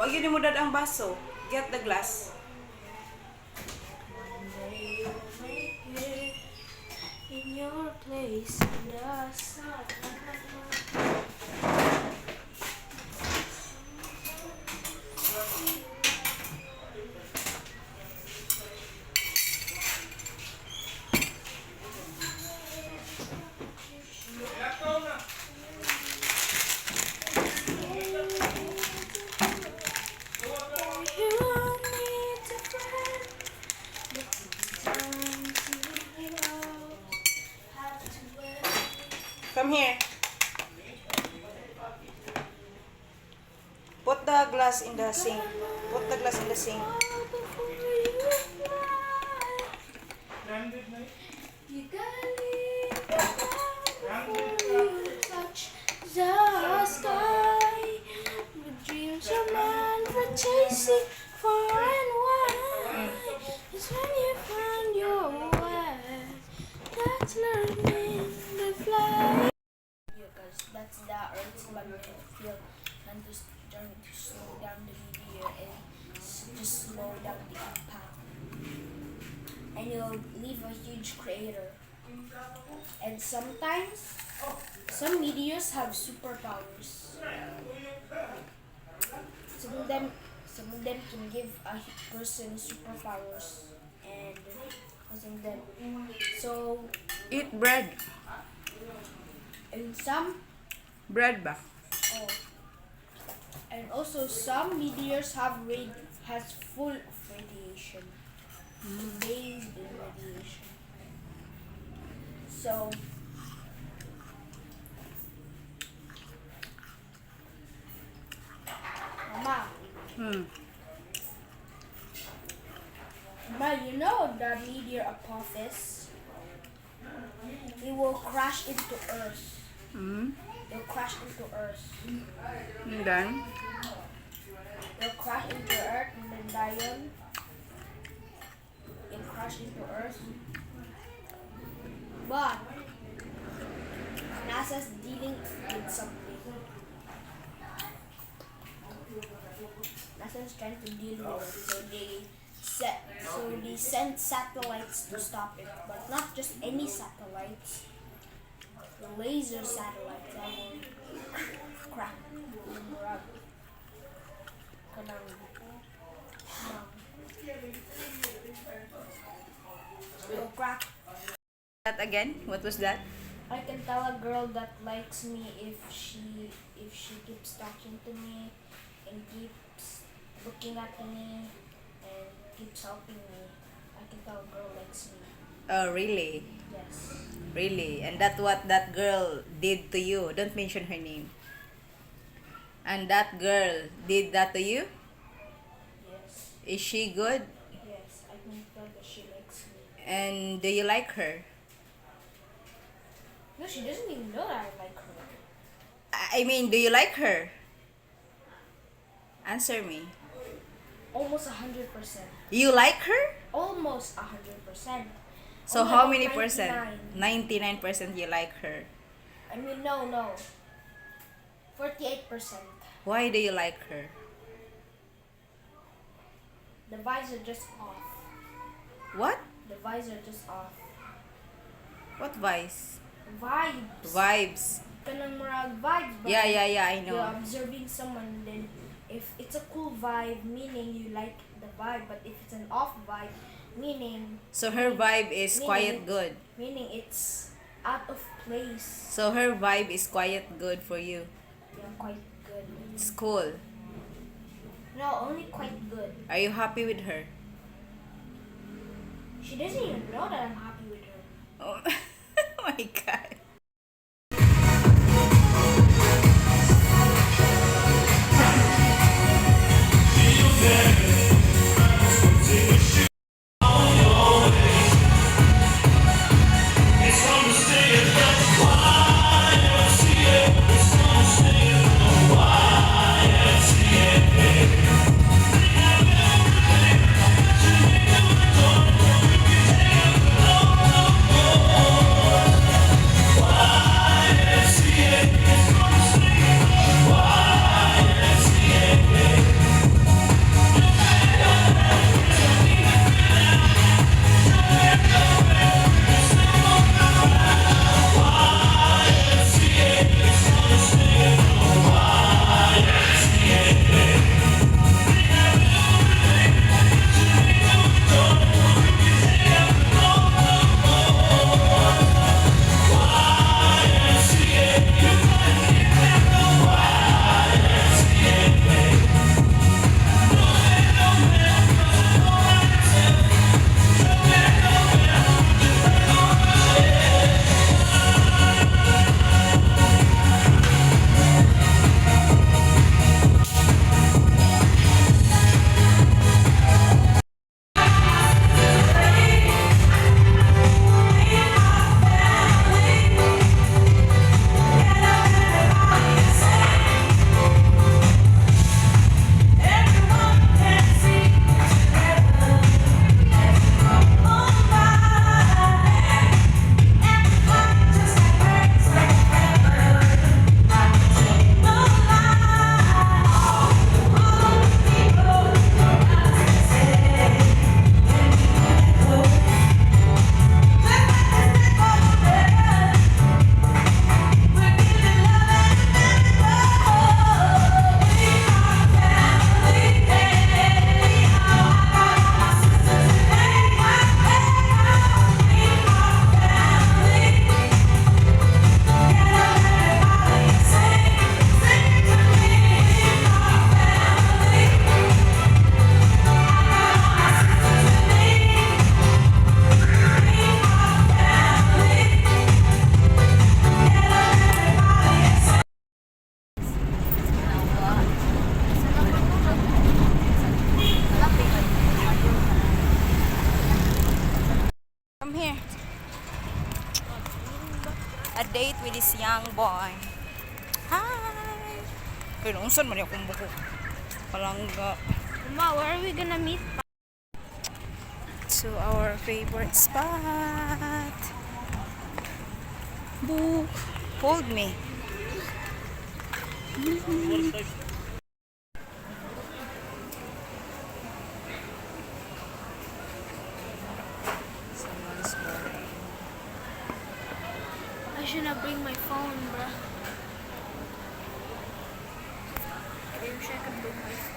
Wa gyud nimo dad-ang baso. Get the glass. One day you'll make it in your place in the sun. You need to friend, but sometimes you have to wait. Come here. Put the glass in the sink. Put the glass in the sink. Before you fly. You gotta leave the ground before you touch the sky. The dreams are meant for chasing far and wide. It's when you find your way that's learning to fly. Because that's the Earth's magnetic field and just trying to slow down the meteor and just slow down the impact. And you'll leave a huge crater. And sometimes, some meteors have superpowers. Some of them can give a person superpowers, and some of them. So, Eat bread. and some Bread ba? Oh. And also some meteors have rad has full of radiation. Bathed in radiation. So Mama, Mama, you know the meteor Apophis? It will crash into Earth. It will crash into Earth. And then, It'll crash into Earth and then Dion. It'll crash into Earth. But NASA's dealing with something. NASA's trying to deal with it, so they sent satellites to stop it, but not just any satellites. The laser satellites that will crack murag kanang kanang will crack. That again? What was that? I can tell a girl that likes me if she keeps talking to me and keeps looking at me and keeps helping me. I can tell a girl likes me. Oh, really? Yes. Really? And that what that girl did to you? Don't mention her name. And that girl did that to you? Yes. Is she good? Yes. I can tell that she likes me. And do you like her? No, she doesn't even know that I like her. I mean, do you like her? Answer me. Almost 100%. You like her? Almost 100%. So Only how about many percent? 99. 99% you like her. I mean, no. 48%. Why do you like her? The vibes are just off. What? The vibes are just off. What vice? Vibes. Vibes. Kanang murag vibes, but Yeah, I you're know. observing someone, then if it's a cool vibe, meaning you like the vibe, but if it's an off vibe, meaning So her vibe is meaning quiet good. Meaning it's out of place. So her vibe is quiet good for you. Yeah, quite good. It's cool. No, only quite good. Are you happy with her? She doesn't even know that I'm happy with her. Oh my God. Come here. A date with this young boy. Hi! Pero unsan man akong buko. Palangga. Ma, where are we gonna meet? To our favorite spot. Book. Hold me. Someone's boring. I should not bring my phone, bruh. I wish I could bring my phone.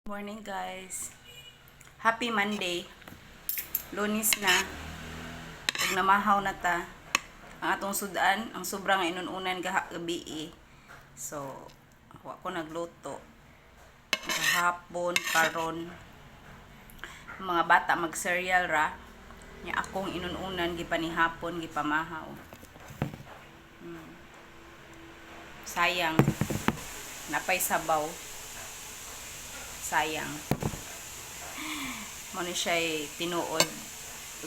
Morning, guys. Happy Monday. Lunes na. Ug namahaw na ta. Ang atong sudan, ang sobrang inununan gabi eh. So, wa ko nagluto. Gahapon, karon. Mga bata mag-cereal ra. Nya akong inununan gipanihapon, gipamahaw. Sayang. Napay sabaw. Sayang. Mo ni siya'y tinuod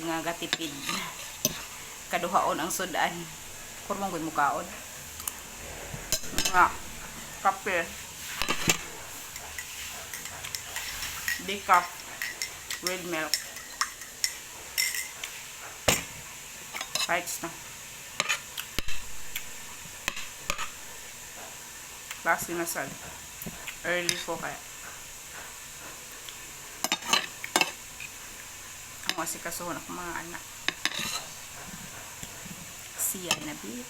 nga gatipid. Kaduhaon ang sudan. Kurmong gud mukaon. Nga kape. Decaf with milk. Bites na. Basi na sad. Early ko kaya. Ang asikasuhon ako mga anak. See ya in a bit.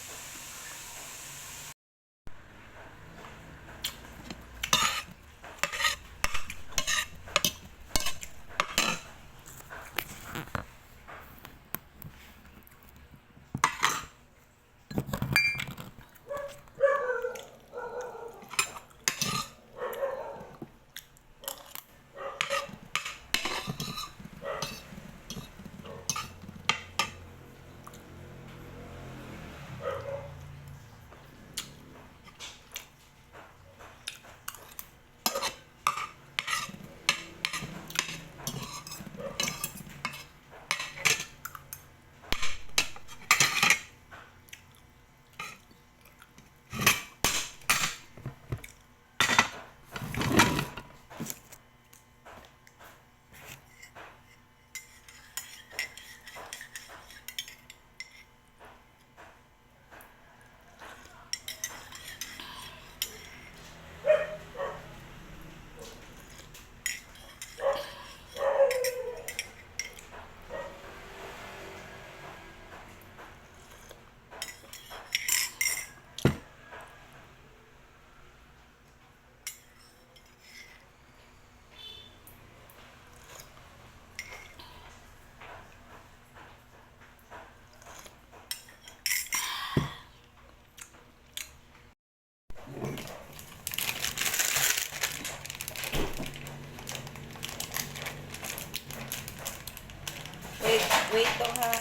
Wait, wait to ha.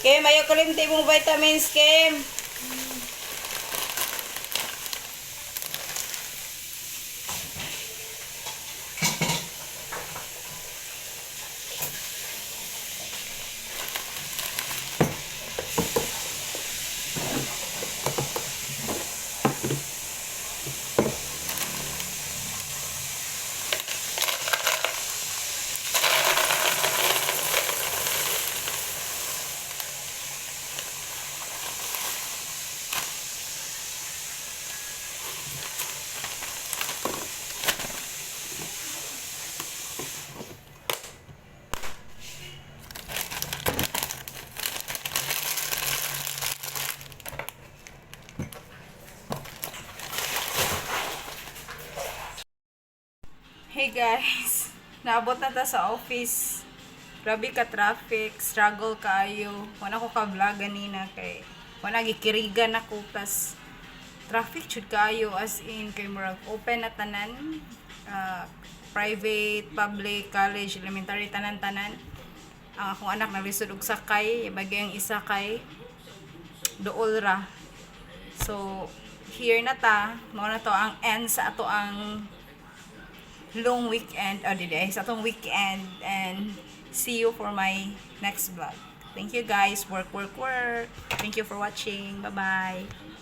Kim, ayaw kalimti mong vitamins, Kim. Hey guys, naabot na ta sa office. Grabe ka traffic, struggle kaayo. Wala ko ka vlog ganina kay wala gikirigan ako, plus traffic jud kaayo, as in kay murag open na tanan, private, public, college, elementary, tanan-tanan. Ang akong anak nalisod og sakay, bagay ang isa kay duol ra. So here na ta, mao na to ang end sa ato ang long weekend, oh, dili, sa atong weekend, and see you for my next vlog. Thank you guys. Work, work, work. Thank you for watching. Bye-bye.